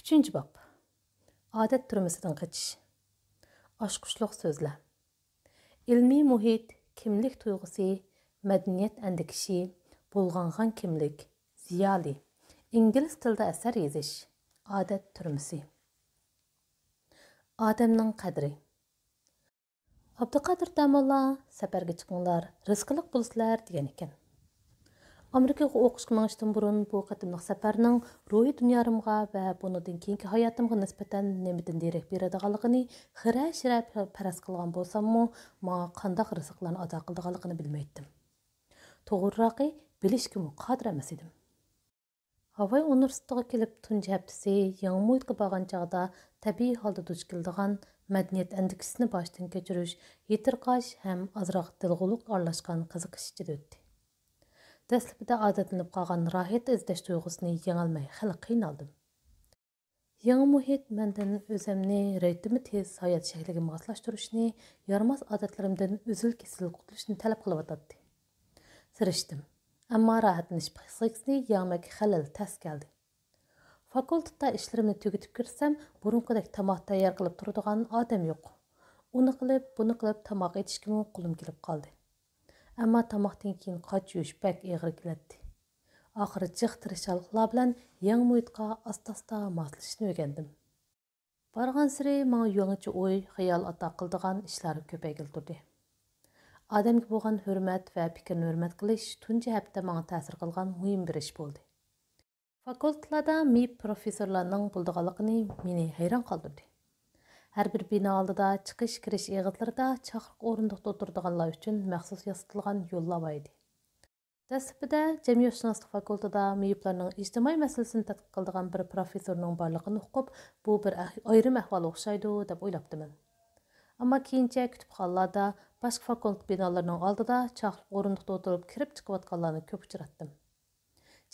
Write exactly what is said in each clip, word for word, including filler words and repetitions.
ئۈچىنچى باب. ئادەت تۈرمىسىدىن قېچىش. ئاچقۇچلۇق سۆزلەر. ئىلمىي مۇھىت، كىملىك تۇيغۇسى، مەدەنىيەت ئەندىكىشى، بۇلغانغان كىملىك، زىيالىي، ئىنگلىز تىلىدا ئەسەر يېزىش، ئادەت تۈرمىسى. ئادەمنىڭ قەدرى. ئابدۇقادىر داموللا «سەپەرگە چىقىڭلار، رىزقىلىق بولىسىلەر» دېگەن ئىكەن. ئامېرىكىغا ئوقۇشقا مېڭىشتىن بۇرۇن بۇ قېتىملىق سەپەرنىڭ روھىي دۇنيارىمغا ۋە بۇنىڭدىن كېيىنكى ھاياتىمغا نىسبەتەن نېمىدىن دېرەك بېرىدىغانلىقىنى خىرە-شىرە پەرەز قىلغان بولساممۇ، ماڭا قانداق رىزىقلارنى ئاتا قىلىدىغانلىقىنى بىلمەيتتىم. توغرىراقى، بىلىشكىمۇ قادىر ئەمەس ئىدىم. ھاۋاي ئۇنىۋېرسىتېتىغا كېلىپ تۇنجى ھەپتىسى يېڭى مۇھىتقا بارغان چاغدا تەبىئىي ھالدا دۇچ كېلىدىغان مەدەنىيەت ئەندىكىسىنى باشتىن كەچۈرۈش، يېتىرقاش ھەم ئازراق دىلغۇلۇق ئارىلاشقان قىزىقىش ئىچىدە ئۆتتى. دەسلىپىدە ئادەتلىنىپ قالغان راھەت ئىزدەش تۇيغۇسىنى يېڭەلمەي خېلى قىينالدىم. يېڭى مۇھىت مەندىن ئۆزۈمنى رىتىمى تېز ھايات شەكلىگە ماسلاشتۇرۇشنى، يارىماس ئادەتلىرىمدىن ئۈزۈل-كېسىل قۇتۇلۇشنى تەلەپ قىلىۋاتاتتى. تىرىشتىم، ئەمما راھەتلىنىش پىسخىكىسىنى يەڭمەك خېلىلا تەس كەلدى. فاكۇلتېتتا ئىشلىرىمنى تۈگىتىپ كىرسەم، بۇرۇنقىدەك تاماق تەييار قىلىپ تۇرىدىغان ئادەم يوق. ئۇنى قىلىپ، بۇنى قىلىپ تاماق ئېتىشكىمۇ قولۇم كېلىپ قالدى. ئەمما تاماقتىن كېيىن قاچا يۇيۇش بەك ئېغىر كېلەتتى. ئاخىرى جىق تىرىشچانلىقلار بىلەن يېڭى مۇھىتقا ئاستا-ئاستا ماسلىشىشنى ئۆگەندىم. بارغانسېرى ماڭا يېڭىچە ئوي، خىيال ئاتا قىلىدىغان ئىشلار كۆپەيگىلى تۇردى. ئادەمگە بولغان ھۆرمەت ۋە پىكىرنى ھۆرمەت قىلىش تۇنجى ھەپتە ماڭا تەسىر قىلغان مۇھىم بىر ئىش بولدى. فاكۇلتېتلاردا مېيىپ پروفېسسورلارنىڭ بولىدىغانلىقىنى مېنى ھەيران قالدۇردى. ھەر بىر بىنا ئالدىدا، چىقىش-كىرىش ئېغىزلىرىدا چاقلىق ئورۇندۇقتا ئولتۇرىدىغانلار ئۈچۈن مەخسۇس ياسىتىلغان يوللار بار ئىدى. دەسلىپىدە جەمئىيەتشۇناسلىق فاكۇلتېتىدا مېيىپلارنىڭ ئىجتىمائىي مەسىلىسىنى تەتقىق قىلىدىغان بىر پروفېسسورنىڭ بارلىقىنى ئۇقۇپ، بۇ بىر ئەھ-، ئايرىم ئەھۋال ئوخشايدۇ، دەپ ئويلاپتىمەن. ئەمما كېيىنچە كۈتۈپخانىلاردا، باشقا فاكۇلتېت بىنالىرىنىڭ ئالدىدا چاقلىق ئورۇندۇقتا ئولتۇرۇپ كىرىپ چىقىۋاتقانلارنى كۆپ ئۇچراتتىم.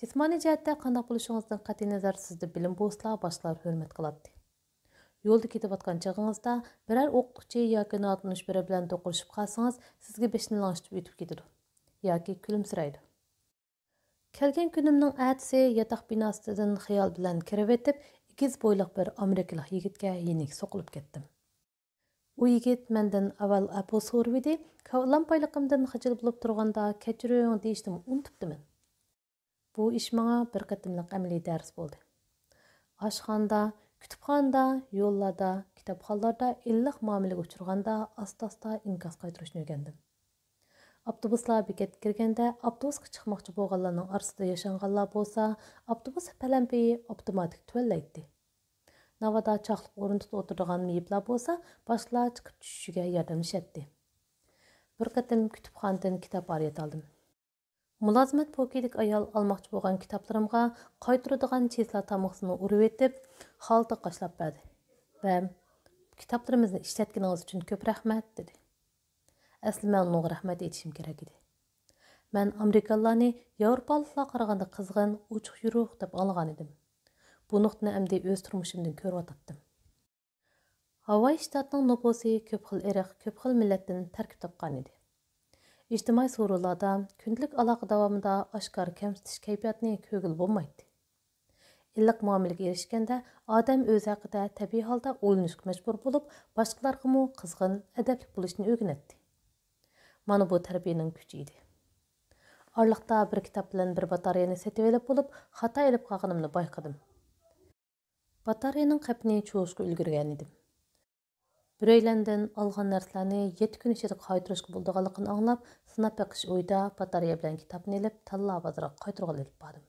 جىسمانىي جەھەتتە قانداق بولۇشىڭىزدىن قەتئىينەزەر، سىزدە بىلىم بولسىلا، باشقىلار ھۆرمەت قىلاتتى. يولدا كېتىۋاتقان چېغىڭىزدا بىرەر ئوقۇتقۇچى ياكى ناتونۇش بىرى بىلەن دوقۇرۇشۇپ قالسىڭىز، سىزگە بېشىنى لىڭشىتىپ ئۆتۈپ كېتىدۇ ياكى كۈلۈمسىرەيدۇ. كەلگەن كۈنۈمنىڭ ئەتىسى ياتاق بىناسىدىن خىيال بىلەن كىرىۋېتىپ، ئېگىز بويلۇق بىر ئامېرىكىلىق يىگىتكە يېنىك سوقۇلۇپ كەتتىم. ئۇ يىگىت مەندىن ئاۋۋال ئەپۇ سورىۋىدى، كاللام پايلىقىمدىن خىجىل بولۇپ تۇرغاندا كەچۈرۈڭ دېيىشنىمۇ ئۇنتۇپتىمەن. بۇ ئىش ماڭا بىر قېتىملىق ئەمەلىي دەرس بولدى. ئاشخانىدا، كۇتۇپخانىدا، يوللاردا، كىتابخانىلاردا ئىللىق مۇئامىلىگە ئۇچرىغاندا ئاستا-ئاستا ئىنكاس قايتۇرۇشنى ئۆگەندىم. ئاپتوبۇسلار بېكەتكە كىرگەندە ئاپتوبۇسقا چىقماقچى بولغانلارنىڭ ئارىسىدا ياشانغانلار بولسا ئاپتوبۇس پەلەمپىيى ئاپتوماتىك تۆۋەنلەيتتى. ناۋادا چاقلىق ئورۇندۇقتا ئولتۇرىدىغان مېيىپلار بولسا باشقىلار چىقىپ چۈشۈشىگە ياردەملىشەتتى. بىر قېتىم كۇتۇپخانىدىن كىتاب ئارىيەت ئالدىم. مۇلازىمەت پوكىيىدىكى ئايال ئالماقچى بولغان كىتابلىرىمغا قايتۇرىدىغان چىسلا تامغىسىنى ئۇرۇۋېتىپ، خالتا قاشلاپ بەردى ۋە «كىتابلىرىمىزنى ئىشلەتكىنىڭىز ئۈچۈن كۆپ رەھمەت» دېدى. ئەسلى مەن ئۇنىڭغا رەھمەت ئېيتىشىم كېرەك ئىدى. مەن ئامېرىكانلارنى ياۋروپالىقلارغا قارىغاندا قىزغىن، ئوچۇق يورۇق دەپ ئاڭلىغانىدىم. بۇ نۇقتىنى ئەمدى ئۆز تۇرمۇشۇمدىن كۆرۈۋاتاتتىم. ھاۋاي شتاتىنىڭ نوپۇسى كۆپ خىل ئىرق، كۆپ خىل مىللەتتىن تەركىب تاپقان ئىدى. ئىجتىمائىي سورۇنلاردا، كۈندىلىك ئالاقە داۋامىدا ئاشكارا كەمسىتىش كەيپىياتىنى كۆرگىلى بولمايتتى. ئىللىق مۇئامىلىگە ئېرىشكەندە، ئادەم ئۆزى ھەققىدە تەبىئىي ھالدا ئويلىنىشقا مەجبۇر بولۇپ، باشقىلارغىمۇ قىزغىن، ئەدەپلىك بولۇشنى ئۆگىنەتتى. مانا بۇ تەربىيەنىڭ كۈچى ئىدى. ئارىلىقتا بىر كىتاب بىلەن بىر باتارېيەنى سېتىۋېلىپ بولۇپ، خاتا ئېلىپ قالغىنىمنى بايقىدىم. باتارېيەنىڭ قېپىنى چوشقا ئۈلگۈرگەنىدىم. بىرەيلەندىن ئالغان نەرسىلەرنى يەتتە كۈن ئىچىدە قايتۇرۇشقا بولىدىغانلىقىنى ئاڭلاپ، سىناپ بېقىش ئويىدا باتارېيە بىلەن كىتابنى ئېلىپ، تاللا بازىرىغا قايتۇرغىلى ئېلىپ باردىم.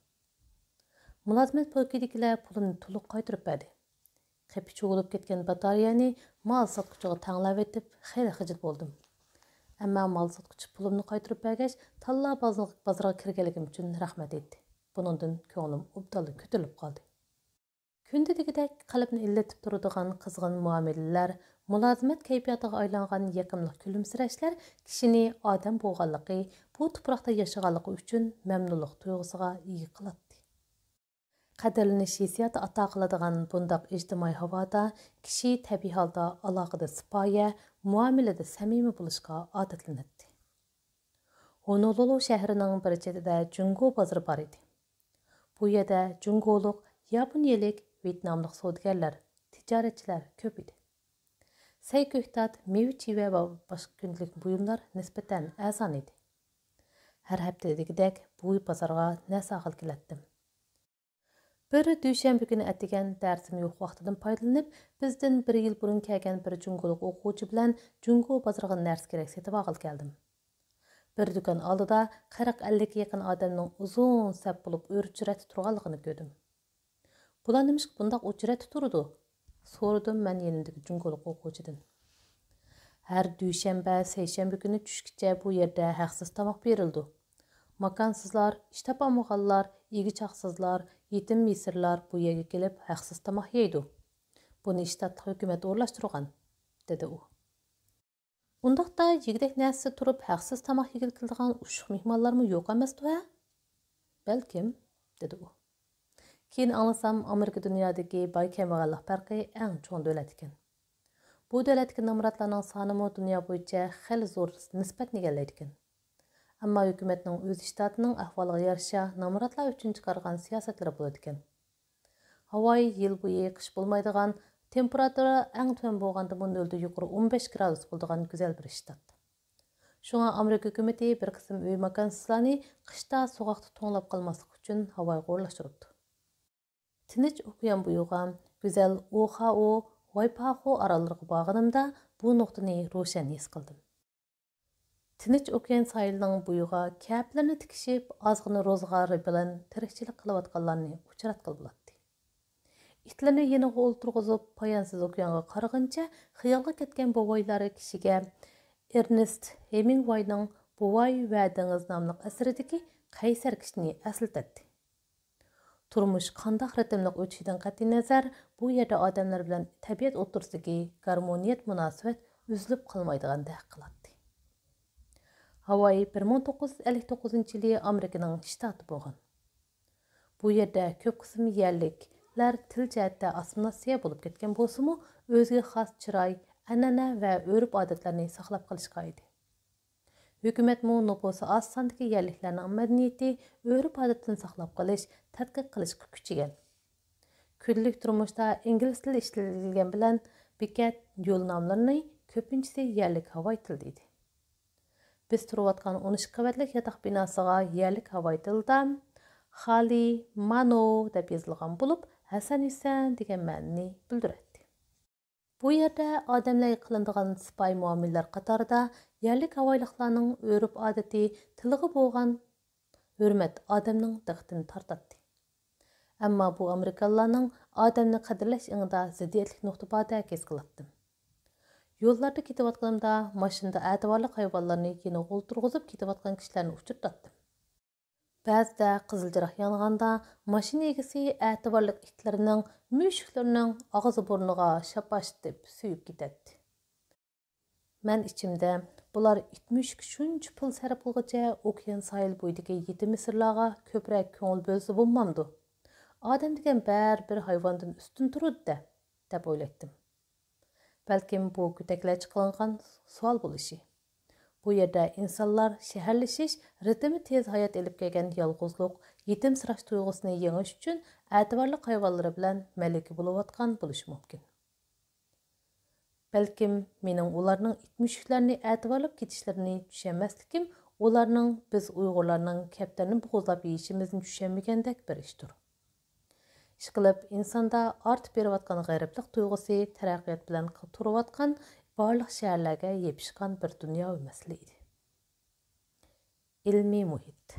مۇلازىمەت پوكىيىدىكىلەر پۇلۇمنى تولۇق قايتۇرۇپ بەردى. قېپى چۇۋۇلۇپ كەتكەن باتارېيەنى مال ساتقۇچىغا تەڭلەۋېتىپ، خېلى خىجىل بولدۇم. ئەمما مال ساتقۇچى پۇلۇمنى قايتۇرۇپ بەرگەچ، تاللا بازىرىغا كىرگەنلىكىم ئۈچۈن رەھمەت ئېيتتى. بۇنىڭدىن كۆڭلۈم ئوبدانلا كۆتۈرۈلۈپ قالدى. كۈندە دېگۈدەك قەلبنى ئىللىتىپ تۇرىدىغان قىزغىن مۇئامىلىلەر، مۇلازىمەت كەيپىياتىغا ئايلانغان يېقىملىق كۈلۈمسىرەشلەر كىشىنى ئادەم بولغانلىقى، بۇ تۇپراقتا ياشىغانلىقى ئۈچۈن مەمنۇنلۇق تۇيغۇسىغا ئىگە قىلاتتى. قەدىرلىنىش ھېسسىياتى ئاتا قىلىدىغان بۇنداق ئىجتىمائىي ھاۋادا كىشى تەبىئىي ھالدا ئالاقىدە سىپايە، مۇئامىلىدە سەمىمىي بولۇشقا ئادەتلىنەتتى. ھونولۇلۇ شەھىرىنىڭ بىر چېتىدە جۇڭگو بازىرى بار ئىدى. بۇ يەردە جۇڭگولۇق، ياپونىيەلىك ۋيېتناملىق سودىگەرلەر، تىجارەتچىلەر كۆپ ئىدى. سەي كۆكتات، مېۋە-چىۋە ۋە باشقا كۈندىلىك بۇيۇملار نىسبەتەن ئەرزان ئىدى. ھەر ھەپتىدىكىدەك بۇ بازارغا نەرسە ئالغىلى كېلەتتىم. بىر دۈشەنبە كۈنى ئەتىگەن دەرسىم يوق ۋاقتىدىن پايدىلىنىپ، بىزدىن بىر يىل بۇرۇن كەلگەن بىر جۇڭگولۇق ئوقۇغۇچى بىلەن جۇڭگو بازىرىغا نەرسە-كېرەك سېتىۋالغىلى كەلدىم. بىر دۇكان ئالدىدا قىرىق-ئەللىككە يېقىن ئادەمنىڭ ئۇزۇن سەپ بولۇپ ئۆرە-چۆرە تۇرغانلىقىنى كۆردۈم. «بۇلار نېمىشقا بۇنداق ئۆرە-چۆرە تۇرىدۇ؟» سورىدىم مەن يېنىمدىكى جۇڭگولۇق ئوقۇغۇچىدىن. «ھەر دۈشەنبە، سەيشەنبە كۈنى چۈشكىچە بۇ يەردە ھەقسىز تاماق بېرىلىدۇ. ماكانسىزلار، ئىش تاپالمىغانلار، ئىگە-چاقىسىزلار، يېتىم-يېسىرلار بۇ يەرگە كېلىپ ھەقسىز تاماق يەيدۇ. بۇنى ئىشتاتلىق ھۆكۈمەت ئورۇنلاشتۇرغان»، دېدى ئۇ. «ئۇنداقتا يېگۈدەك نەرسىسى تۇرۇپ ھەقسىز تاماق يېگىلى كېلىدىغان ئۇششۇق مېھمانلارمۇ يوق ئەمەستۇ ھە؟» «بەلكىم»، دېدى ئۇ. كېيىن ئاڭلىسام، ئامېرىكا دۇنيادىكى باي-كەمبەغەللىك پەرقى ئەڭ چوڭ دۆلەت ئىكەن. بۇ دۆلەتتىكى نامراتلارنىڭ سانىمۇ دۇنيا بويىچە خېلى زور نىسبەتنى ئىگىلەيدىكەن. ئەمما ھۆكۈمەتنىڭ ئۆز ئىشتاتىنىڭ ئەھۋالىغا يارىشا نامراتلار ئۈچۈن چىقارغان سىياسەتلىرى بولىدىكەن. ھاۋاي يىل بويى قىش بولمايدىغان، تېمپېراتۇرا ئەڭ تۆۋەن بولغاندىمۇ نۆلدىن يۇقىرى ئون بەش گرادۇس بولىدىغان گۈزەل بىر شتات. شۇڭا ئامېرىكا ھۆكۈمىتى بىر قىسىم ئۆي ماكانسىزلارنى قىشتا سوغۇقتا توڭلاپ قالماسلىق ئۈچۈن ھاۋايغا ئورۇنلاشتۇرۇپتۇ. تىنچ ئوكيان بويىغا، گۈزەل ئوخائو، ۋايپاخو ئاراللىرىغا بارغىنىمدا بۇ نۇقتىنى روشەن ھېس قىلدىم. تىنچ ئوكيان ساھىلىنىڭ بويىغا كەپىلىرىنى تىكىشىپ، ئازغىنە روزغارى بىلەن تىرىكچىلىك قىلىۋاتقانلارنى ئۇچراتقىلى بولاتتى. ئىتلىرىنى يېنىغا ئولتۇرغۇزۇپ، پايانسىز ئوكيانغا قارىغىنچە خىيالغا كەتكەن بوۋايلار كىشىگە ئېرنېست ھېمىڭۋاينىڭ بوۋاي ۋە دېڭىز ناملىق ئەسىرىدىكى قەيسەر كىشىنى ئەسلىتەتتى. تۇرمۇش قانداق رىتىملىق ئۆتۈشىدىن قەتئىينەزەر، بۇ يەردە ئادەملەر بىلەن تەبىئەت ئوتتۇرىسىدىكى گارمونىيەت مۇناسىۋەت ئۈزۈلۈپ قالمايدىغاندەك قىلاتتى. ھاۋاي بىر مىڭ توققۇز يۈز ئەللىك توققۇزىنچى يىلى ئامېرىكىنىڭ شتاتى بولغان. بۇ يەردە كۆپ قىسىم يەرلىكلەر تىل جەھەتتە ئاسسىمىلياتسىيە بولۇپ كەتكەن بولسىمۇ، ئۆزىگە خاس چىراي، ئەنئەنە ۋە ئۆرپ-ئادەتلەرنى ساقلاپ قېلىشقا ئىدى. ھۆكۈمەتمۇ نوپۇسى ئاز ساندىكى يەرلىكلەرنىڭ مەدەنىيىتى، ئۆرپ-ئادىتىنى ساقلاپ قېلىش، تەتقىق قىلىشقا كۈچىگەن. كۈندىلىك تۇرمۇشتا ئىنگلىز تىلى ئىشلىتىلگەن بىلەن بېكەت، يول ناملىرىنى كۆپىنچىسى يەرلىك ھاۋاي تىلىدا ئىدى. بىز تۇرۇۋاتقان ئون ئىككى قەۋەتلىك ياتاق بىناسىغا يەرلىك ھاۋاي تىلىدا خالى مانو دەپ يېزىلغان بولۇپ، ھەسەن-ھۈسەن دېگەن مەنىنى بىلدۈرەتتى. بۇ يەردە ئادەملەرگە قىلىنىدىغان سىپايى مۇئامىلىلەر قاتارىدا يەرلىك ھاۋايلىقلارنىڭ ئۆرپ-ئادىتى، تىلىغا بولغان ھۆرمەت ئادەمنىڭ دىققىتىنى تارتاتتى. ئەمما بۇ ئامېرىكانلارنىڭ ئادەمنى قەدىرلەش ئېڭىدا زىددىيەتلىك نۇقتا باردەك ھېس قىلاتتىم. يوللاردا كېتىۋاتقىنىمدا ماشىنىدا ئەتىۋارلىق ھايۋانلارنى يېنىغا ئولتۇرغۇزۇپ كېتىۋاتقان كىشىلەرنى ئۇچرىتاتتىم. بەزىدە قىزىل چىراغ يانغاندا ماشىنا ئىگىسى ئەتىۋارلىق ئىتلىرىنىڭ، مۈشۈكلىرىنىڭ ئاغزى-بۇرنىغا شاپاشتىپ سۆيۈپ كېتەتتى. مەن ئىچىمدە، بۇلار ئىت-مۈشۈككە شۇنچە پۇل سەرپ قىلغۇچە ئوكيان ساھىل بويىدىكى يېتىم-يېسىرلارغا كۆپرەك كۆڭۈل بۆلسە بولمامدۇ؟ ئادەم دېگەن بەرىبىر ھايۋاندىن ئۈستۈن تۇرىدۇ-دە، دەپ ئويلايتتىم. بەلكىم بۇ گۆتەكلەرچە قىلىنغان سوئال بولۇشى. بۇ يەردە ئىنسانلار شەھەرلىشىش، رىتىمى تېز ھايات ئېلىپ كەلگەن يالغۇزلۇق، يېتىمسىراش تۇيغۇسىنى يېڭىش ئۈچۈن ئەتىۋارلىق ھايۋانلىرى بىلەن مەلىكە بولۇۋاتقان بولۇشى مۇمكىن. بەلكىم مېنىڭ ئۇلارنىڭ ئىت-مۈشۈكلەرنى ئەتىۋارلاپ كېتىشلىرىنى چۈشەنمەسلىكىم ئۇلارنىڭ بىز ئۇيغۇرلارنىڭ كەپتەرنى بوغۇزلاپ يېيىشىمىزنى چۈشەنمىگەندەك بىر ئىشتۇر. ئىشقىلىپ، ئىنساندا ئارتىپ بېرىۋاتقان غېرىبلىق تۇيغۇسى تەرەققىيات بىلەن تۇرۇۋاتقان بارلىق شەھەرلەرگە يېپىشقان بىر دۇنياۋى مەسىلە ئىدى. ئىلمىي مۇھىت.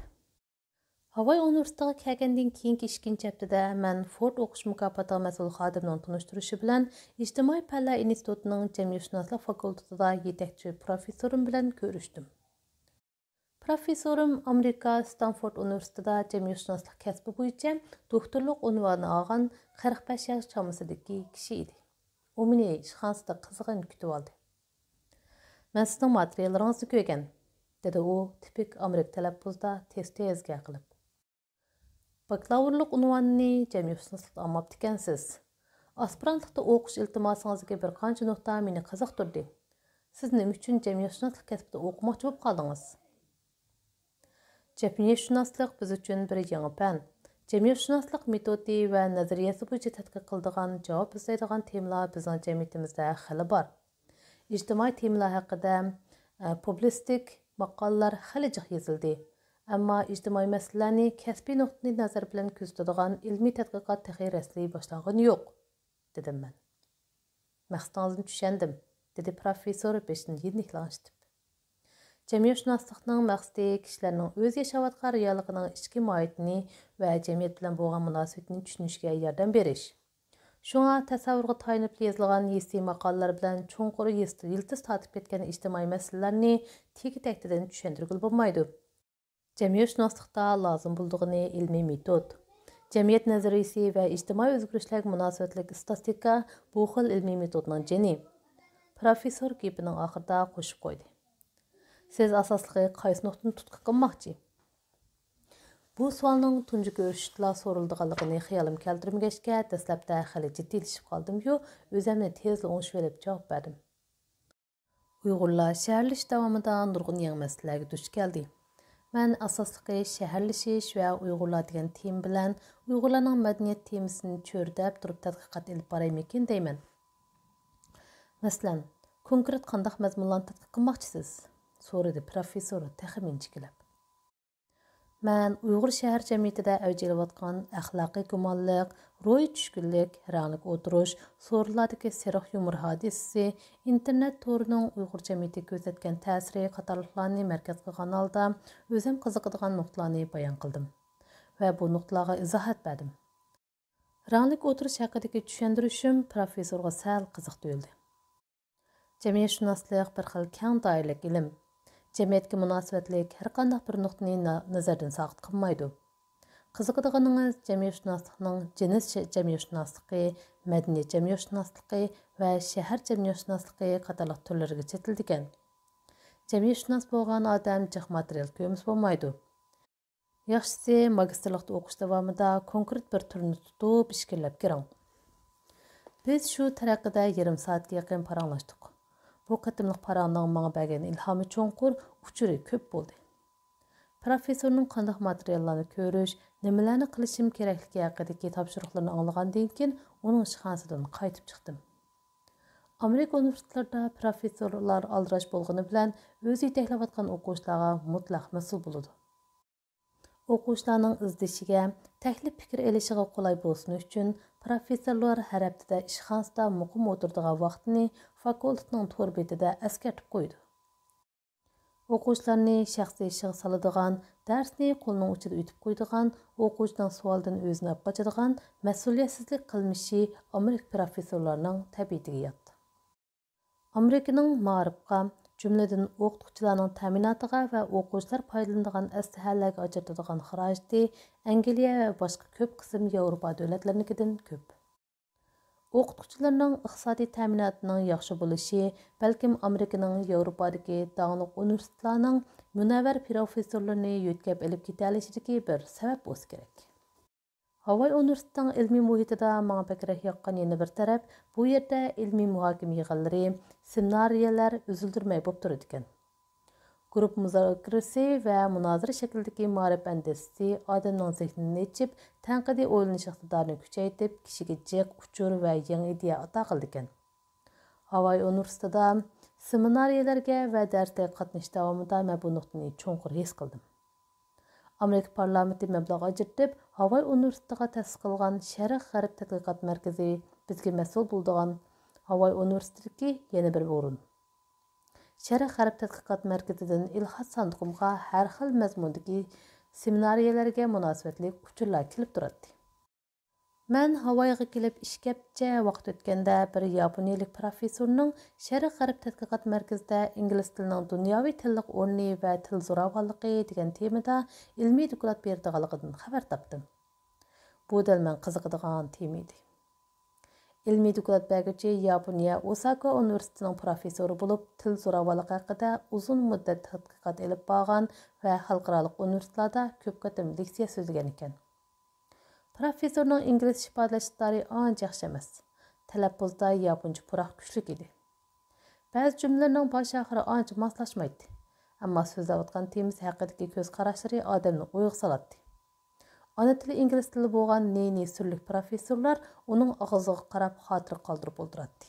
ھاۋاي ئۇنىۋېرسىتېتىغا كەلگەندىن كېيىنكى ئىككىنچى ھەپتىدە مەن فورد ئوقۇش مۇكاپاتىغا مەسئۇل خادىمنىڭ تونۇشتۇرۇشى بىلەن ئىجتىمائىي پەنلەر ئىنستىتۇتىنىڭ جەمئىيەتشۇناسلىق فاكۇلتېتىدا يېتەكچى پروفېسسورۇم بىلەن كۆرۈشتۈم. پروفېسسورۇم ئامېرىكا ستانفورد ئۇنىۋېرسىتېتىدا جەمئىيەتشۇناسلىق كەسپى بويىچە دوكتورلۇق ئۇنۋانى ئالغان قىرىق بەش ياش چامىسىدىكى كىشى ئىدى. ئۇ مېنى ئىشخانىسىدا قىزغىن كۈتۈۋالدى. «مەن سىزنىڭ ماتېرىياللىرىڭىزنى كۆرگەن»، دېدى ئۇ تىپىك ئامېرىكا تەلەپپۇزدا تېز-تېز گەپ قىلىپ. «باكلاۋۇرلۇق ئۇنۋانىنى جەمئىيەتشۇناسلىقتا ئالماپتىكەنسىز. ئاسپىرانتلىقتا ئوقۇش ئىلتىماسىڭىزدىكى بىر قانچە نۇقتا مېنى قىزىقتۇردى. سىز نېمە ئۈچۈن جەمئىيەتشۇناسلىق كەسپىدە ئوقۇماقچى بولۇپ قالدىڭىز؟» «جەمئىيەتشۇناسلىق بىز ئۈچۈن بىر يېڭى پەن. جەمئىيەتشۇناسلىق مېتودى ۋە نەزەرىيەسى بويىچە تەتقىق قىلىدىغان، جاۋاب ئىزدەيدىغان تېمىلار بىزنىڭ جەمئىيىتىمىزدە خېلى بار. ئىجتىمائىي تېمىلار ھەققىدە، ئە، پۇبلىستىك ماقالىلەر خېلى جىق يېزىلدى. ئەمما ئىجتىمائىي مەسىلىلەرنى كەسپىي نۇقتىئىنەزەر بىلەن كۆزىتىدىغان ئىلمىي تەتقىقات تېخى رەسمىي باشلانغىنى يوق، دېدىم مەن. مەقسىتىڭىزنى چۈشەندىم، دېدى پروفېسسور بېشىنى يېنىك لىڭشىتىپ. جەمئىيەتشۇناسلىقنىڭ مەقسىتى كىشىلەرنىڭ ئۆزى ياشاۋاتقان رېئاللىقىنىڭ ئىچكى ماھىيىتىنى ۋە جەمئىيەت بىلەن بولغان مۇناسىۋىتىنى چۈشىنىشكە ياردەم بېرىش. شۇڭا تەسەۋۋۇرغا تايىنىپ يېزىلغان ھېسسىي ماقالىلەر بىلەن چوڭقۇر يىلتىز تارتىپ كەتكەن ئىجتىمائىي مەسىلىلەرنى تېگى تەكتىدىن چۈشەندۈرگىلى بولمايدۇ. جەمئىيەتشۇناسلىقتا لازىم بولىدىغىنى ئىلمىي مېتود. جەمئىيەت نەزەرىيىسى ۋە ئىجتىمائىي ئۆزگىرىشلەرگە مۇناسىۋەتلىك ئىستاتىستىكا بۇ خىل ئىلمىي مېتودنىڭ جېنى. پروفېسسور گېپىنىڭ ئاخىرىدا قوشۇپ قويدى. سىز ئاساسلىقى قايسى نۇقتىنى تۇتقا قىلماقچى؟ بۇ سوئالنىڭ تۇنجى كۆرۈشۈشتىلا سورىلىدىغانلىقىنى خىيالىمغا كەلتۈرمىگەچكە، دەسلەپتە خېلى جىددىيلىشىپ قالدىميۇ، ئۆزۈمنى تېزلا ئوڭشىۋېلىپ جاۋاب بەردىم. ئۇيغۇرلار شەھەرلىشىش داۋامىدا نۇرغۇن يېڭى مەسىلىلەرگە دۇچ كەلدى. مەن ئاساسلىقى شەھەرلىشىش ۋە ئۇيغۇرلار دېگەن تېما بىلەن ئۇيغۇرلارنىڭ مەدەنىيەت تېمىسىنى چۆرىدەپ تۇرۇپ تەتقىقات ئېلىپ بارايمىكىن دەيمەن. مەسىلەن، كونكرېت قانداق مەزمۇنلارنى تەتقىق قىلماقچىسىز؟ سورىدى پروفېسسور تېخىمۇ ئىنچىكىلەپ. مەن ئۇيغۇر شەھەر جەمئىيىتىدە ئەۋج ئېلىۋاتقان ئەخلاقىي گۇمانلىق، روھىي چۈشكۈنلۈك، رەڭلىك ئولتۇرۇش، سورۇنلاردىكى سېرىق يۇمۇر ھادىسىسى، ئىنتېرنېت تورىنىڭ ئۇيغۇر جەمئىيىتىگە كۆرسەتكەن تەسىرى قاتارلىقلارنى مەركەز قىلغان ھالدا ئۆزۈم قىزىقىدىغان نۇقتىلارنى بايان قىلدىم ۋە بۇ نۇقتىلارغا ئىزاھات بەردىم. رەڭلىك ئولتۇرۇش ھەققىدىكى چۈشەندۈرۈشۈم پروفېسسورغا سەل قىزىق تۇيۇلدى. جەمئىيەتشۇناسلىق بىر خىل كەڭ دائىرىلىك ئىلىم. جەمئىيەتكە مۇناسىۋەتلىك ھەر قانداق بىر نۇقتىنى نا-، نەزەردىن ساقىت قىلمايدۇ. قىزىقىدىغىنىڭىز جەمئىيەتشۇناسلىقنىڭ جىنس ش-، جەمئىيەتشۇناسلىقى، مەدەنىيەت جەمئىيەتشۇناسلىقى ۋە شەھەر جەمئىيەتشۇناسلىقى قاتارلىق تۈرلىرىگە چېتىلىدىكەن. جەمئىيەتشۇناس بولغان ئادەم جىق ماتېرىيال كۆرمىسە بولمايدۇ. ياخشىسى، ماگىستىرلىقتا ئوقۇش داۋامىدا كونكرېت بىر تۈرنى تۇتۇپ ئىچكىرىلەپ كىرىڭ. بىز شۇ تەرەققىدە يېرىم سائەتكە يېقىن پاراڭلاشتۇق. بۇ قېتىملىق پاراڭنىڭ ماڭا بەرگەن ئىلھامى چوڭقۇر، ئۇچۇرى كۆپ بولدى. پروفېسسورنىڭ قانداق ماتېرىياللارنى كۆرۈش، نېمىلەرنى قىلىشىم كېرەكلىكى ھەققىدىكى تاپشۇرۇقلىرىنى ئاڭلىغاندىن كېيىن، ئۇنىڭ ئىشخانىسىدىن قايتىپ چىقتىم. ئامېرىكا ئۇنىۋېرسىتېتلىرىدا پروفېسسورلار ئالدىراش بولغىنى بىلەن، ئۆزى يېتەكلەۋاتقان ئوقۇغۇچىلارغا مۇتلەق مەسئۇل بولىدۇ. ئوقۇغۇچىلارنىڭ ئىزدىشىگە، تەكلىپ پىكىر ئېلىشىغا قولاي بولسۇن ئۈچۈن، پروفېسسورلار ھەر ھەپتىدە ئىشخانىسىدا مۇقىم ئولتۇرىدىغان ۋاقتىنى فاكۇلتېتنىڭ تور بېتىدە ئەسكەرتىپ قويىدۇ. ئوقۇغۇچىلارنى شەخسىي ئىشىغا سالىدىغان، دەرسنى قولىنىڭ ئۇچىدا ئۆتۈپ قويىدىغان، ئوقۇغۇچىنىڭ سوئالدىن ئۆزىنى ئاپ قاچىدىغان مەسئۇلىيەتسىزلىك قىلمىشى ئامېرىكا پروفېسسورلارنىڭ تەبىئىتىگە يات. ئامېرىكىنىڭ مائارىپقا، جۈملىدىن ئوقۇتقۇچىلارنىڭ تەمىناتىغا ۋە ئوقۇغۇچىلار پايدىلىنىدىغان ئەسلىھەلەرگە ئاجرىتىدىغان خىراجىتى ئەنگلىيە ۋە باشقا كۆپ قىسىم ياۋروپا دۆلەتلىرىنىڭكىدىن كۆپ. ئوقۇتقۇچىلارنىڭ ئىقتىسادىي تەمىناتىنىڭ ياخشى بولۇشى بەلكىم ئامېرىكىنىڭ ياۋروپادىكى داڭلىق ئۇنىۋېرسىتېتلارنىڭ مۇنەۋۋەر پروفېسسورلىرىنى يۆتكەپ ئېلىپ كېتەلىشىدىكى بىر سەۋەب بولسا كېرەك. ھاۋاي ئۇنىۋېرسىتېتىنىڭ ئىلمىي مۇھىتىدا ماڭا بەكرەك ياققان يەنە بىر تەرەپ، بۇ يەردە ئىلمىي مۇھاكىمە يىغىنلىرى، سېمىنارىيەلەر ئۈزۈلدۈرمەي بولۇپ تۇرىدىكەن. گۇرۇپپا مۇزاكىرىسى ۋە مۇنازىرە شەكلىدىكى مائارىپ ئەندىزىسى ئادەمنىڭ زېھنىنى ئېچىپ، تەنقىدىي ئويلىنىش ئىقتىدارىنى كۈچەيتىپ، كىشىگە جىق ئۇچۇر ۋە يېڭى ئىدىيە ئاتا قىلىدىكەن. ھاۋاي ئۇنىۋېرسىتېتىدا سېمىنارىيەلەرگە ۋە دەرسلەرگە قاتنىشىش داۋامىدا مەن بۇ نۇقتىنى چوڭقۇر ھېس قىلدىم. ئامېرىكا پارلامېنتى مەبلەغ ئاجرىتىپ، ھاۋاي ئۇنىۋېرسىتېتىغا تەسىس قىلغان شەرق غەرب تەتقىقات مەركىزى بىزگە مەسئۇل بولىدىغان ھاۋاي ئۇنىۋېرسىتېتىدىكى يەنە بىر ئورۇن. شەرق غەرب تەتقىقات مەركىزىدىن ئېلخەت ساندۇقۇمغا ھەر خىل مەزمۇندىكى سېمىنارىيەلەرگە مۇناسىۋەتلىك ئۇچۇرلار كېلىپ تۇراتتى. مەن ھاۋايغا كېلىپ ئىككى ھەپتىچە ۋاقىت ئۆتكەندە، بىر ياپونىيەلىك پروفېسسورنىڭ شەرق غەرب تەتقىقات مەركىزىدە ئىنگلىز تىلىنىڭ دۇنياۋى تىللىق ئورنى ۋە تىل زوراۋانلىقى دېگەن تېمىدا ئىلمىي دوكلات بېرىدىغانلىقىدىن خەۋەر تاپتىم. بۇ دەل مەن قىزىقىدىغان تېما ئىدى. ئىلمىي دوكلات بەرگۈچى ياپونىيە ئوساكا ئۇنىۋېرسىتېتىنىڭ پروفېسسورى بولۇپ، تىل زوراۋانلىقى ھەققىدە ئۇزۇن مۇددەت تەتقىقات ئېلىپ بارغان ۋە خەلقئارالىق ئۇنىۋېرسىتېتلاردا كۆپ قېتىم لېكسىيە سۆزلىگەن ئىكەن. پروفېسسورنىڭ ئىنگلىزچە ئىپادىلەش ئىقتىدارى ئانچە ياخشى ئەمەس. تەلەپپۇزدا ياپونچە پۇراق كۈچلۈك ئىدى. بەزى جۈملىلىرىنىڭ باش-ئاخىرى ئانچە ماسلاشمايتتى. ئەمما سۆزلەۋاتقان تېمىسى ھەققىدىكى كۆز قاراشلىرى ئادەمنى ئويغا سالاتتى. ئانا تىلى ئىنگلىز تىلى بولغان نى نى سۈرلۈك پروفېسسورلار ئۇنىڭ ئاغزىغا قاراپ خاتىرە قالدۇرۇپ ئولتۇراتتى.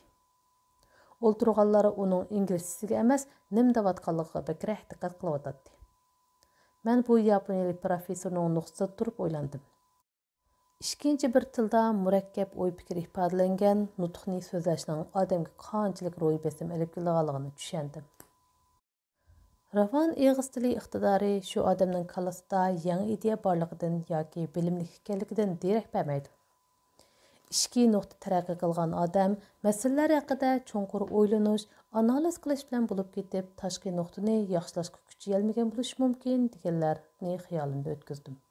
ئولتۇرغانلار ئۇنىڭ ئىنگلىزچىسىگە ئەمەس، نېمە دەۋاتقانلىقىغا بەكرەك دىققەت قىلىۋاتاتتى. مەن بۇ ياپونىيەلىك پروفېسسورنىڭ نۇقتىسىدا تۇرۇپ ئويلاندىم. ئىككىنچى بىر تىلدا مۇرەككەپ ئوي-پىكىر ئىپادىلەنگەن نۇتۇقنى سۆزلەشنىڭ ئادەمگە قانچىلىك روھىي بېسىم ئېلىپ كېلىدىغانلىقىنى چۈشەندىم. راۋان ئېغىز تىلى ئىقتىدارى شۇ ئادەمنىڭ كاللىسىدا يېڭى ئىدىيە بارلىقىدىن ياكى بىلىملىك ئىكەنلىكىدىن دېرەك بەرمەيدۇ. ئىچكى نۇقتا تەرەققىي قىلغان ئادەم مەسىلىلەر ھەققىدە چوڭقۇر ئويلىنىش، ئانالىز قىلىش بىلەن بولۇپ كېتىپ، تاشقى نۇقتىنى ياخشىلاشقا كۈچىيەلمىگەن بولۇشى مۇمكىن، دېگەنلەرنى خىيالىمدا ئۆتكۈزدۈم.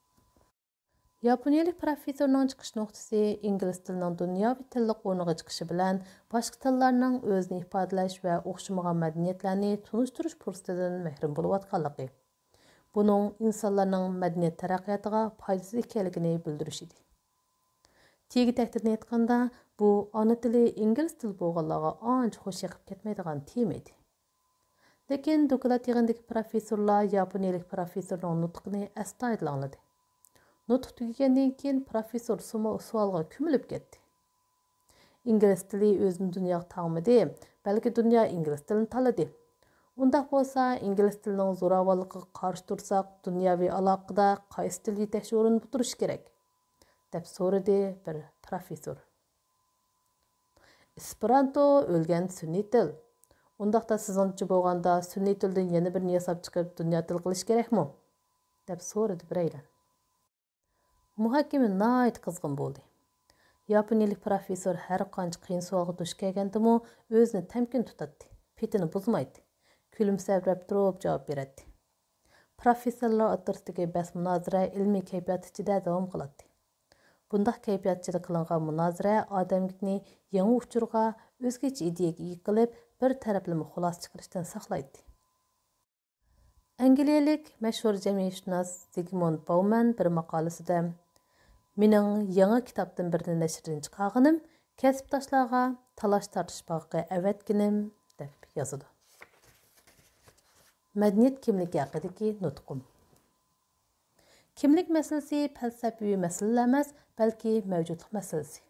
ياپونىيەلىك پروفېسسورنىڭ چىقىش نۇقتىسى ئىنگلىز تىلىنىڭ دۇنياۋى تىللىق ئورنىغا چىقىشى بىلەن باشقا تىللارنىڭ ئۆزىنى ئىپادىلەش ۋە ئوخشىمىغان مەدەنىيەتلەرنى تونۇشتۇرۇش پۇرسىتىدىن مەھرۇم بولۇۋاتقانلىقى، بۇنىڭ ئىنسانلارنىڭ مەدەنىيەت تەرەققىياتىغا پايدىسىز ئىكەنلىكىنى بىلدۈرۈش ئىدى. تېگى تەكتىدىن ئېيتقاندا، بۇ ئانا تىلى ئىنگلىز تىلى بولغانلارغا ئانچە خوش يېقىپ كەتمەيدىغان تېما ئىدى. لېكىن دوكلات يىغىنىدىكى پروفېسسورلار ياپونىيەلىك پروفېسسورنىڭ نۇتقىنى ئەستايىدىل ئاڭلىدى. نۇتۇق تۈگىگەندىن كېيىن پروفېسسور سومۇ-، سوئالغا كۆمۈلۈپ كەتتى. ئىنگلىز تىلى ئۆزىنى دۇنياغا تاڭمىدى، بەلكى دۇنيا ئىنگلىز تىلىنى تاللىدى. ئۇنداق بولسا، ئىنگلىز تىلىنىڭ زوراۋانلىقىغا قارشى تۇرساق، دۇنياۋى ئالاقىدا قايسى تىل يېتەكچى ئورۇندا تۇرۇشى كېرەك؟ دەپ سورىدى بىر پروفېسسور. ئېسپېرانتو ئۆلگەن سۈنئىي تىل. ئۇنداقتا سىزنىڭچە بولغاندا سۈنئىي تىلدىن يەنە بىرنى ياساپ چىقىپ دۇنيا تىلى قىلىش كېرەكمۇ؟ دەپ سورىدى بىرەيلەن. مۇھاكىمە ناھايىتى قىزغىن بولدى. ياپونىيەلىك پروفېسسور ھەر قانچە قىيىن سوئالغا دۇچ كەلگەندىمۇ ئۆزىنى تەمكىن تۇتاتتى، پېتىنى بۇزمايتتى، كۈلۈمسىرەپ تۇرۇپ جاۋاب بېرەتتى. پروفېسسورلار ئوتتۇرىسىدىكى بەس-مۇنازىرە ئىلمىي كەيپىيات ئىچىدە داۋام قىلاتتى. بۇنداق كەيپىيات ئىچىدە قىلىنغان مۇنازىرە ئادەمنى يېڭى ئۇچۇرغا، ئۆزگىچە ئىدىيەگە ئىگە قىلىپ، بىر تەرەپلىمە خۇلاسە چىقىرىشتىن ساقلايتتى. ئەنگلىيەلىك مەشھۇر جەمئىيەتشۇناس زىگمۇند باۋمەن بىر ماقالىسىدە، مېنىڭ يېڭى كىتابتىن بىرنى نەشردىن چىقارغىنىم كەسىپداشلارغا تالاش-تارتىش باغىقى ئەۋەتكىنىم، دەپ يازىدۇ. مەدەنىيەت كىملىكى ھەققىدىكى نۇتقۇم. كىملىك مەسىلىسى پەلسەپىۋى مەسىلىلا ئەمەس، بەلكى مەۋجۇتلۇق مەسىلىسى.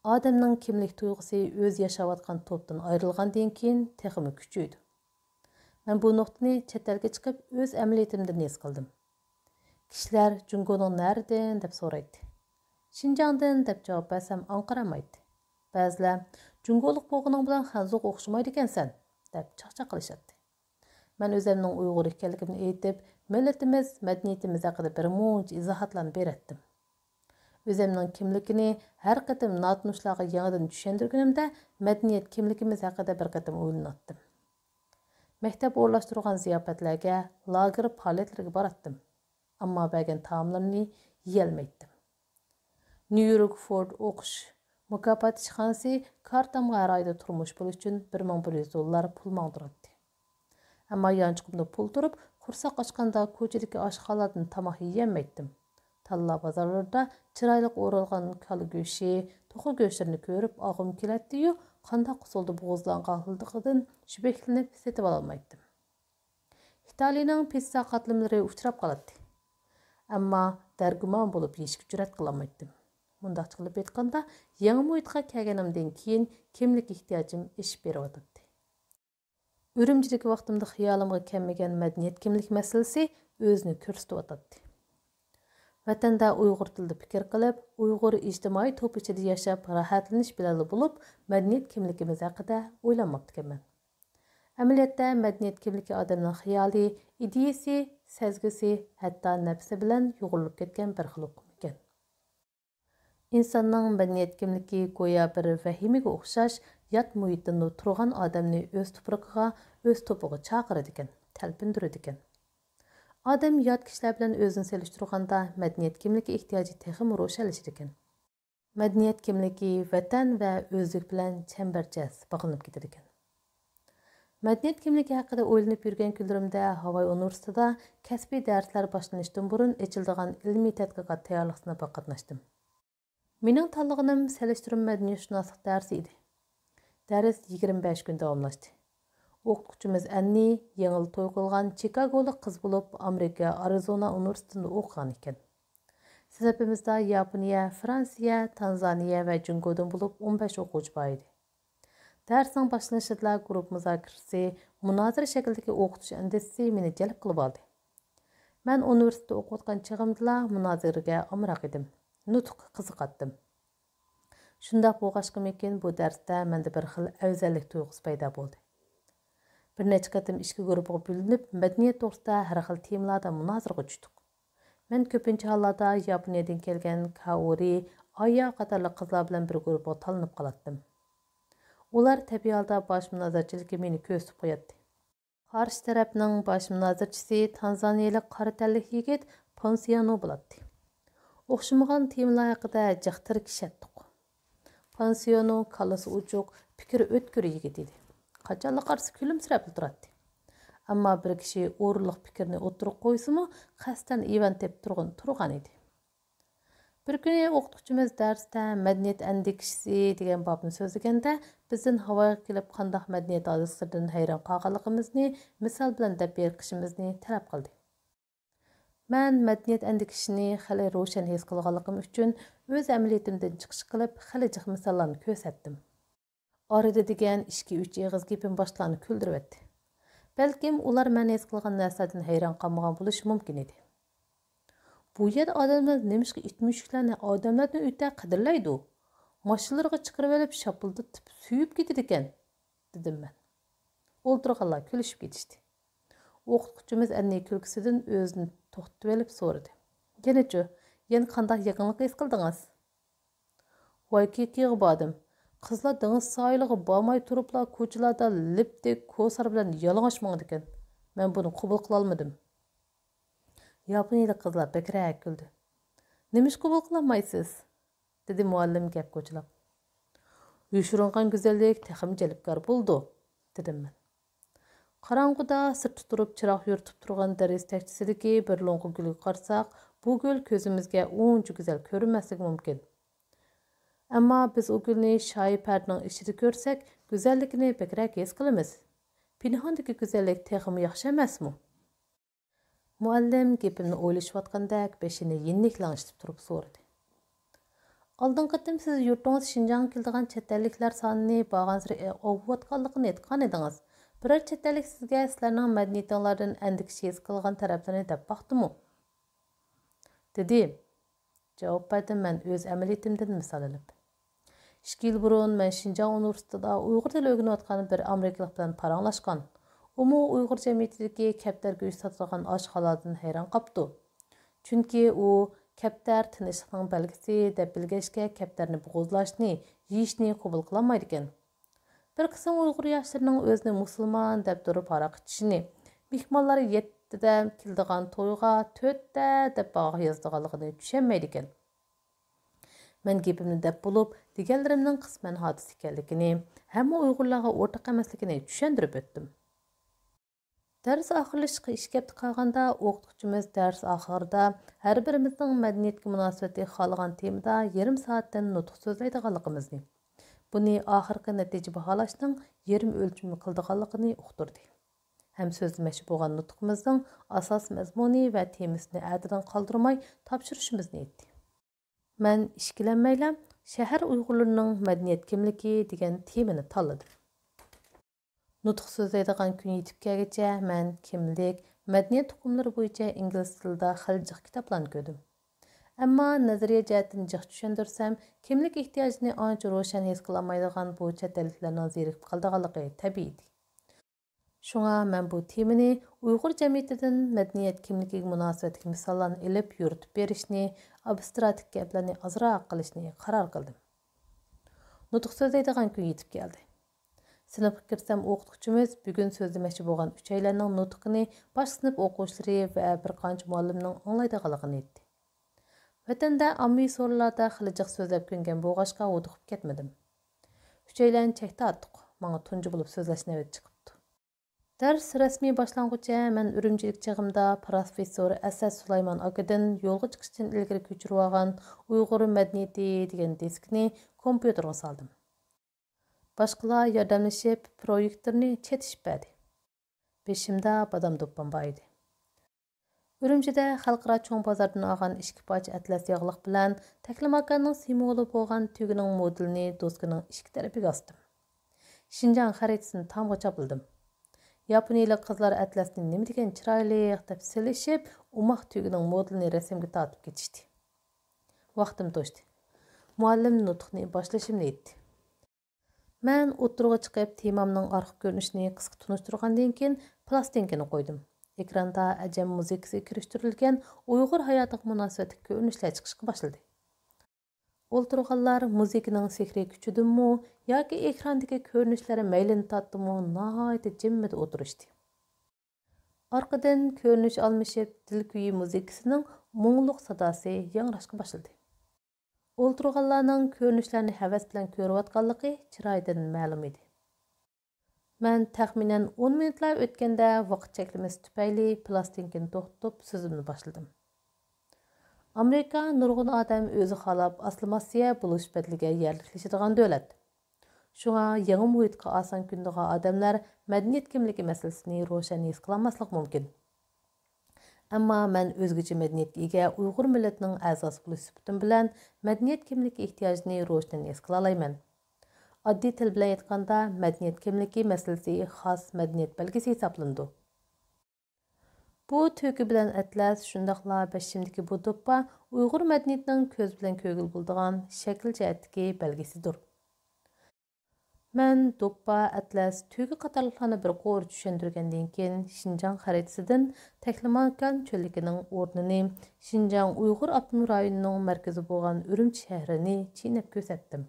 ئادەمنىڭ كىملىك تۇيغۇسى ئۆزى ياشاۋاتقان توپتىن ئايرىلغاندىن كېيىن تېخىمۇ كۈچىيىدۇ. مەن بۇ نۇقتىنى چەت ئەلگە چىقىپ ئۆز ئەمەلىيىتىمدىن ھېس قىلدىم. كىشىلەر جۇڭگونىڭ نەرىدىن دەپ سورايتتى. شىنجاڭدىن دەپ جاۋاب بەرسەم ئاڭقىرالمايتتى. بەزىلەر جۇڭگولۇق بولغىنىڭ بىلەن خەنزۇغا ئوخشىمايدىكەنسەن دەپ چاقچاق قىلىشاتتى. مەن ئۆزۈمنىڭ ئۇيغۇر ئىكەنلىكىمنى ئېيتىپ، مىللىتىمىز، مەدەنىيىتىمىز ھەققىدە بىر مۇنچە ئىزاھاتلارنى بېرەتتىم. ئۆزۈمنىڭ كىملىكىنى ھەر قېتىم ناتونۇشلارغا يېڭىدىن چۈشەندۈرگىنىمدە، مەدەنىيەت كىملىكىمىز ھەققىدە بىر قېتىم ئويلىناتتىم. مەكتەپ ئورۇنلاشتۇرغان زىياپەتلەرگە، لاگېر پائالىيەتلىرىگە باراتتىم. ئەمما بەرگەن تائاملىرىمنى يېيەلمەيتتىم. نيۇ يورك فورد ئوقۇش مۇكاپات ئىشخانىسى كارتامغا ھەر ئايدا تۇرمۇش پۇلى ئۈچۈن بىر مىڭ بىر يۈز دوللار پۇل ماڭدۇراتتى. ئەمما يانچۇقۇمدا پۇل تۇرۇپ، قورساق ئاچقاندا كوچىدىكى ئاشخانىلاردىن تاماق يېيەلمەيتتىم. تاللا بازارلىرىدا چىرايلىق ئورالغان كالا گۆشى، توخۇ گۆشلىرىنى كۆرۈپ ئالغۇم كېلەتتىيۇ، قانداق ئۇسۇلدا بوغۇزلانغانلىقىدىن شۈبھىلىنىپ سېتىۋالالمايتتىم. ئىتالىيىنىڭ پىتسا قاتلىمىلىرى ئۇچراپ قالاتتى. ئەمما دەرگۇمان بولۇپ يېيىشكە جۈرئەت قىلالمايتتىم. مۇنداقچە قىلىپ ئېيتقاندا، يېڭى مۇھىتقا كەلگىنىمدىن كېيىن كىملىك ئېھتىياجىم ئېشىپ بېرىۋاتاتتى. ئۈرۈمچىدىكى ۋاقتىمدا خىيالىمغا كەلمىگەن مەدەنىيەت كىملىك مەسىلىسى ئۆزىنى كۆرسىتىۋاتاتتى. ۋەتەندە ئۇيغۇر تىلىدا پىكىر قىلىپ، ئۇيغۇر ئىجتىمائىي توپى ئىچىدە ياشاپ راھەتلىنىش بىلەنلا بولۇپ، مەدەنىيەت كىملىكىمىز ھەققىدە ئويلانماپتىكەنمەن. ئەمەلىيەتتە، مەدەنىيەت كىملىكى ئادەمنىڭ خىيالى، ئىدىيىسى، سەزگۈسى، ھەتتا نەپسى بىلەن يۇغۇرۇلۇپ كەتكەن بىر خىل ئۇقۇم ئىكەن. ئىنساننىڭ مەدەنىيەت كىملىكى گويا بىر ۋەھىمىگە ئوخشاش، يات مۇھىتتا تۇرغان ئادەمنى ئۆز تۇپرىقىغا، ئۆز توپىغا چاقىرىدىكەن، تەلپۈندۈرىدىكەن. ئادەم يات كىشىلەر بىلەن ئۆزىنى سېلىشتۇرغاندا، مەدەنىيەت كىملىكى ئېھتىياجى تېخىمۇ روشەنلىشىدىكەن. مەدەنىيەت كىملىكى ۋەتەن ۋە ئۆزلۈك بىلەن چەمبەرچاس باغلىنىپ كېتىدىكەن. مەدەنىيەت كىملىكى ھەققىدە ئويلىنىپ يۈرگەن كۈنلىرىمدە ھاۋاي ئۇنىۋېرسىتېتىدا كەسپىي دەرسلەر باشلىنىشتىن بۇرۇن ئېچىلىدىغان ئىلمىي تەتقىقات تەييارلىق سىنىپىغا قاتناشتىم. مېنىڭ تاللىغىنىم سېلىشتۇرما مەدەنىيەتشۇناسلىق دەرسى ئىدى. دەرس يىگىرمە بەش كۈن داۋاملاشتى. ئوقۇتقۇچىمىز ئەننى يېڭىلا توي قىلغان چىكاگولۇق قىز بولۇپ، ئامېرىكا ئارىزونا ئۇنىۋېرسىتېتىدا ئوقۇغان ئىكەن. سىنىپىمىزدا ياپونىيە، فرانسىيە، تانزانىيە ۋە جۇڭگودىن بولۇپ ئون بەش ئوقۇغۇچى بار ئىدى. دەرسنىڭ باشلىنىشىدىلا گۇرۇپپا مۇزاكىرىسى، مۇنازىرە شەكلىدىكى ئوقۇتۇش ئەندىزىسى مېنى جەلپ قىلىۋالدى. مەن ئۇنىۋېرسىتېتتا ئوقۇۋاتقان چېغىمدىلا مۇنازىرىگە ئامراق ئىدىم. نۇتۇققا قىزىقاتتىم. شۇنداق بولغاچقىمىكىن، بۇ دەرستە مەندە بىر خىل ئەۋزەللىك تۇيغۇسى پەيدا بولدى. بىر نەچچە قېتىم ئىككى گۇرۇپپىغا بۆلۈنۈپ، مەدەنىيەت توغرىسىدا ھەر خىل تېمىلاردا مۇنازىرىگە چۈشتۇق. مەن كۆپىنچە ھاللاردا ياپونىيەدىن كەلگەن كائورى، ئايا قاتارلىق قىزلار بىلەن بىر گۇرۇپپىغا تاللىنىپ قالاتتىم. ئۇلار تەبىئىي ھالدا باش مۇنازىرىچىلىككە مېنى كۆرسىتىپ قوياتتى. قارشى تەرەپنىڭ باش مۇنازىرىچىسى تانزانىيەلىك قارا تەنلىك يىگىت پونسىيانو بولاتتى. ئوخشىمىغان تېمىلار ھەققىدە جىق تىركىشەتتۇق. پونسىيانو كاللىسى ئوچۇق، پىكرى ئۆتكۈر يىگىت ئىدى. قاچانلا قارىسا كۈلۈمسىرەپلا تۇراتتى. ئەمما بىر كىشى ئورۇنلۇق پىكىرنى ئوتتۇرىغا قويسىمۇ، قەستەن ئىۋان تېپىپ تۇرغىنى تۇرغان ئىدى. بىر كۈنى ئوقۇتقۇچىمىز دەرستە مەدەنىيەت ئەندىكىشىسى دېگەن بابنى سۆزلىگەندە، بىزدىن ھاۋايغا كېلىپ قانداق مەدەنىيەت ھادىسىلىرىدىن ھەيران قالغانلىقىمىزنى مىسال بىلەن دەپ بېرىشىمىزنى تەلەپ قىلدى. مەن مەدەنىيەت ئەندىكىشىنى خېلى روشەن ھېس قىلغانلىقىم ئۈچۈن ئۆز ئەمەلىيىتىمدىن چىقىش قىلىپ خېلى جىق مىساللارنى كۆرسەتتىم. ئارىدا دېگەن ئىككى-ئۈچ ئېغىز گېپىم باشقىلارنى كۈلدۈرۈۋەتتى. بەلكىم ئۇلار مەن ھېس قىلغان نەرسىلەردىن ھەيران قالمىغان بولۇشى مۇمكىن ئىدى. بۇ يەردە ئادەملەر نېمىشقا ئىت مۈشۈكلەرنى ئادەملەردىن ئۆتە قەدىرلەيدۇ؟ ماشىنىلىرىغا چىقىرىۋېلىپ شاپىلدىتىپ سۆيۈپ كېتىدىكەن، دېدىم مەن. ئولتۇرغانلار كۈلۈشۈپ كېتىشتى. ئوقۇتقۇچىمىز ئەننى كۈلكىسىدىن ئۆزىنى توختىتىۋېلىپ سورىدى. يەنىچۇ، يەنە قانداق يېقىنلىق ھېس قىلدىڭىز؟ ۋايكىكىغا باردىم. قىزلار دېڭىز ساھىلىغا بارماي تۇرۇپلا كوچىلاردا لىپتىك، كوسار بىلەن يالىڭاچ ماڭىدىكەن. مەن بۇنى قوبۇل قىلالمىدىم. ياپونىيىلىك قىزلار بەكرەك كۈلدى. نېمىشقا قوبۇل قىلالمايسىز؟ دېدى مۇئەللىم گەپ قوچىلاپ. يوشۇرۇنغان گۈزەللىك تېخىمۇ جەلپكار بولىدۇ، دېدىم مەن. قاراڭغۇدا سىرتتا تۇرۇپ چىراغ يورۇتۇپ تۇرغان دېرىزە تەكچىسىدىكى بىر لوڭقا گۈلگە قارىساق، بۇ گۈل كۆزىمىزگە ئۇنچە گۈزەل كۆرۈنمەسلىكى مۇمكىن. ئەمما بىز ئۇ گۈلنى شايى پەردىنىڭ ئىچىدە كۆرسەك، گۈزەللىكىنى بەكرەك ھېس قىلىمىز. پىنھاندىكى گۈزەللىك تېخىمۇ ياخشى ئەمەسمۇ؟ مۇئەللىم گېپىمنى ئويلىشىۋاتقاندەك بېشىنى يېنىك لىڭشىتىپ تۇرۇپ سورىدى. ئالدىنقى قېتىم سىز يۇرتىڭىز شىنجاڭغا كېلىدىغان چەت ئەللىكلەر سانىنى بارغانسېرى ئاۋۇۋاتقانلىقىنى ئېيتقان ئىدىڭىز. بىرەر چەت ئەللىك سىزگە سىلەرنىڭ مەدەنىيىتىڭلاردىن ئەندىكىشە ھېس قىلغان تەرەپلىرىنى دەپ باقتىمۇ؟ دېدى. جاۋاب بەردىم مەن ئۆز ئەمەلىيىتىمدىن مىسال ئېلىپ. ئىككى يىل بۇرۇن مەن شىنجاڭ ئۇنىۋېرسىتېتىدا ئۇيغۇر تىلى ئۆگىنىۋاتقان بىر ئامېرىكىلىق بىلەن پاراڭلاشقان. ئۇمۇ ئۇيغۇر جەمئىيىتىدىكى كەپتەر گۆشى ساتىدىغان ئاشخانىلاردىن ھەيران قاپتۇ. چۈنكى ئۇ كەپتەر تىنچلىقنىڭ بەلگىسى دەپ بىلگەچكە، كەپتەرنى بوغۇزلاشنى، يېيىشنى قوبۇل قىلالمايدىكەن. بىر قىسىم ئۇيغۇر ياشلىرىنىڭ ئۆزىنى مۇسۇلمان دەپ تۇرۇپ ھاراق ئىچىشىنى، مېھمانلار يەتتىدە كېلىدىغان تويغا تۆتتە دەپ باھا يازىدىغانلىقىنى چۈشەنمەيدىكەن. مەن گېپىمنى دەپ بولۇپ، دېگەنلىرىمنىڭ قىسمەن ھادىسە ئىكەنلىكىنى، ھەممە ئۇيغۇرلارغا ئورتاق ئەمەسلىكىنى چۈشەندۈرۈپ ئۆتتۈم. دەرس ئاخىرلىشىشقا ئىككى ھەپتە قالغاندا، ئوقۇتقۇچىمىز دەرس ئاخىرىدا ھەر بىرىمىزنىڭ مەدەنىيەتكە مۇناسىۋەتلىك خالىغان تېمىدا يېرىم سائەتتىن نۇتۇق سۆزلەيدىغانلىقىمىزنى، بۇنى ئاخىرقى نەتىجە باھالاشنىڭ يېرىم ئۆلچىمى قىلىدىغانلىقىنى ئۇقتۇردى. ھەم سۆزلىمەكچى بولغان نۇتقىمىزنىڭ ئاساسىي مەزمۇنى ۋە تېمىسىنى ئەتىدىن قالدۇرماي تاپشۇرۇشىمىزنى ئېيتتى. مەن ئىككىلەنمەيلا شەھەر ئۇيغۇرلىرىنىڭ مەدەنىيەت كىملىكى دېگەن تېمىنى تاللىدىم. نۇتۇق سۆزلەيدىغان كۈن يېتىپ كەلگىچە مەن كىملىك، مەدەنىيەت ئۇقۇملىرى بويىچە ئىنگلىز تىلىدا خېلى جىق كىتابلارنى كۆردۈم. ئەمما نەزەرىيە جەھەتتىن جىق چۈشەندۈرسەم، كىملىك ئېھتىياجىنى ئانچە روشەن ھېس قىلالمايدىغان بۇ چەت ئەللىكلەرنىڭ زېرىكىپ قالىدىغانلىقى تەبىئىي ئىدى. شۇڭا مەن بۇ تېمىنى ئۇيغۇر جەمئىيىتىدىن مەدەنىيەت كىملىكىگە مۇناسىۋەتلىك مىساللارنى ئېلىپ يورۇتۇپ بېرىشنى، ئابستراكت گەپلەرنى ئازراق قىلىشنى قارار قىلدىم. نۇتۇق سۆزلەيدىغان كۈن يېتىپ كەلدى. سىنىپقا كىرسەم، ئوقۇتقۇچىمىز بۈگۈن سۆزلىمەكچى بولغان ئۈچەيلەننىڭ نۇتقىنى باشقا سىنىپ ئوقۇغۇچىلىرى ۋە بىر قانچە مۇئەللىمنىڭ ئاڭلايدىغانلىقىنى ئېيتتى. ۋەتەندە ئاممىۋى سورۇنلاردا خېلى جىق سۆزلەپ كۆنگەن بولغاچقا ھودۇقۇپ كەتمىدىم. ئۈچەيلەن چەكتە ئاتتۇق. ماڭا تۇنجى بولۇپ سۆزلەش نۆۋىتى چىقىپتۇ. دەرس رەسمىي باشلانغۇچە مەن ئۈرۈمچىدىكى چېغىمدا پروفېسسور ئەسەت سۇلايمان ئاكىدىن يولغا چىقىشتىن ئىلگىرى كۆچۈرۈۋالغان ئۇيغۇر مەدەنىيىتى دېگەن دىسكىنى كومپيۇتېرغا سالدىم. باشقىلار ياردەملىشىپ پرويېكتورنى چېتىشىپ بەردى. بېشىمدا بادام دوپپام بار ئىدى. ئۈرۈمچىدە خەلقئارا چوڭ بازاردىن ئالغان ئىككى پارچە ئەتلەس ياغلىق بىلەن تەكلىماكاننىڭ سىمۋولى بولغان تۆگىنىڭ مودېلىنى دوسكىنىڭ ئىككى تەرىپىگە ئاستىم. شىنجاڭ خەرىتىسىنى تامغا چاپلىدىم. ياپونىيىلىك قىزلار ئەتلەسنى نېمە دېگەن چىرايلىق دەپ سېلىشىپ، ئوماق تۆگىنىڭ مودېلىنى رەسىمگە تارتىپ كېتىشتى. ۋاقتىم توشتى. مۇئەللىم نۇتۇقنى باشلىشىمنى ئېيتتى. مەن ئوتتۇرىغا چىقىپ، تېمامنىڭ ئارقا كۆرۈنۈشىنى قىسقا تونۇشتۇرغاندىن كېيىن، پىلاستىنكىنى قويدۇم. ئېكراندا ئەجەم مۇزىكىسى كىرىشتۈرۈلگەن ئۇيغۇر ھاياتىغا مۇناسىۋەتلىك كۆرۈنۈشلەر چىقىشقا باشلىدى. ئولتۇرغانلار مۇزىكىنىڭ سېھرىي كۈچىدىنمۇ ياكى ئېكراندىكى كۆرۈنۈشلەر مەيلىنى تارتتىمۇ، ناھايىتى جىممىدە ئولتۇرۇشتى. ئارقىدىن كۆرۈنۈش ئالمىشىپ، دىل كۈيى مۇزىكىسىنىڭ مۇڭلۇق ساداسى ياڭراشقا باشلىدى. ئولتۇرغانلارنىڭ كۆرۈنۈشلەرنى ھەۋەس بىلەن كۆرۈۋاتقانلىقى چىرايىدىن مەلۇم ئىدى. مەن تەخمىنەن ئون مىنۇتلار ئۆتكەندە، ۋاقىت چەكلىمىسى تۈپەيلى پىلاستىنكىنى توختىتىپ، سۆزۈمنى باشلىدىم. ئامېرىكا نۇرغۇن ئادەم ئۆزى خالاپ ئاسسىمىلياتسىيە بولۇش بەدىلىگە يەرلىكلىشىدىغان دۆلەت. شۇڭا يېڭى مۇھىتقا ئاسان كۆنىدىغان ئادەملەر مەدەنىيەت كىملىكى مەسىلىسىنى روشەن ھېس قىلالماسلىقى مۇمكىن. ئەمما مەن ئۆزگىچە مەدەنىيەتكە ئىگە ئۇيغۇر مىللىتىنىڭ ئەزاسى بولۇش سۈپىتىم بىلەن مەدەنىيەت كىملىكى ئېھتىياجىنى روشەن ھېس قىلالايمەن. ئاددىي تىل بىلەن ئېيتقاندا، مەدەنىيەت كىملىكى مەسىلىسى خاس مەدەنىيەت بەلگىسى ھېسابلىنىدۇ. بۇ تۆگە بىلەن ئەتلەس، شۇنداقلا بېشىمدىكى بۇ دوپپا ئۇيغۇر مەدەنىيىتىنىڭ كۆز بىلەن كۆرگىلى بولىدىغان شەكىل جەھەتتىكى بەلگىسىدۇر. مەن دوپپا، ئەتلەس، تۆگە قاتارلىقلارنى بىر قۇر چۈشەندۈرگەندىن كېيىن، شىنجاڭ خەرىتىسىدىن تەكلىماكان چۆللۈكىنىڭ ئورنىنى، شىنجاڭ ئۇيغۇر ئاپتونوم رايونىنىڭ مەركىزى بولغان ئۈرۈمچى شەھىرىنى چېيىنىپ كۆرسەتتىم.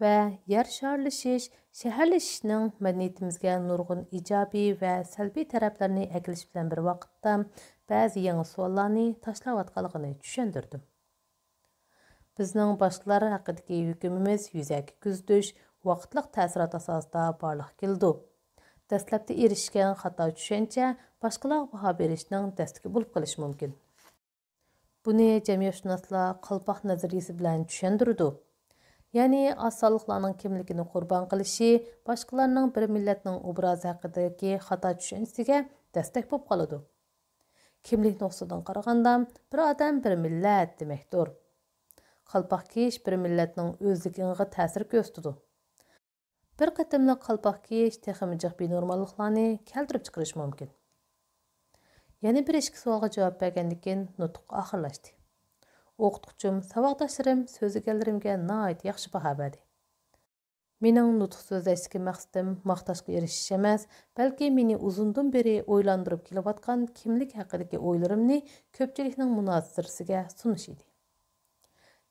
ۋە يەر شارلىشىش، شەھەرلىشىشنىڭ مەدەنىيىتىمىزگە نۇرغۇن ئىجابىي ۋە سەلبىي تەرەپلەرنى ئەكېلىش بىلەن بىر ۋاقىتتا، بەزى يېڭى سوئاللارنى تاشلاۋاتقانلىقىنى چۈشەندۈردۈم. بىزنىڭ باشقىلار ھەققىدىكى ھۆكۈمىمىز يۈزەكى كۆزىتىش، ۋاقىتلىق تەسىرات ئاساسىدا بارلىققا كېلىدۇ. دەسلەپتە ئېرىشكەن خاتا چۈشەنچە باشقىلارغا باھا بېرىشنىڭ دەستىكى بولۇپ قېلىشى مۇمكىن. بۇنى جەمئىيەتشۇناسلار قالپاق نەزەرىيىسى بىلەن چۈشەندۈرىدۇ. يەنى ئاز سانلىقلارنىڭ كىملىكىنى قۇربان قىلىشى باشقىلارنىڭ بىر مىللەتنىڭ ئوبرازى ھەققىدىكى خاتا چۈشەنچىسىگە دەستەك بولۇپ قالىدۇ. كىملىك نۇقتىسىدىن قارىغاندا، بىر ئادەم بىر مىللەت دېمەكتۇر. قالپاق كىيىش بىر مىللەتنىڭ ئۆزلۈك ئېڭىغا تەسىر كۆرسىتىدۇ. بىر قېتىملىق قالپاق كىيىش تېخىمۇ جىق بىنورماللىقلارنى كەلتۈرۈپ چىقىرىشى مۇمكىن. يەنە بىر ئىككى سوئالغا جاۋاب بەرگەندىن كېيىن نۇتۇق ئاخىرلاشتى. ئوقۇتقۇچىم، ساۋاقداشلىرىم، سۆزلىگەنلىرىمگە ناھايىتى ياخشى باھا بەردى. مېنىڭ نۇتۇق سۆزلەشتىكى مەقسىتىم ماختاشقا ئېرىشىش ئەمەس، بەلكى مېنى ئۇزۇندىن بېرى ئويلاندۇرۇپ كېلىۋاتقان كىملىك ھەققىدىكى ئويلىرىمنى كۆپچىلىكنىڭ مۇنازىرىسىگە سۇنۇش ئىدى.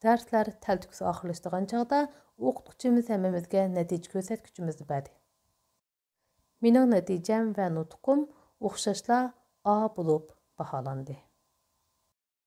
دەرسلەر تەلتۆكۈس ئاخىرلىشىدىغان چاغدا ئوقۇتقۇچىمىز ھەممىمىزگە نەتىجە كۆرسەتكۈچىمىزنى بەردى. مېنىڭ نەتىجەم ۋە نۇتقۇم ئوخشاشلا ئا بولۇپ باھالاندى.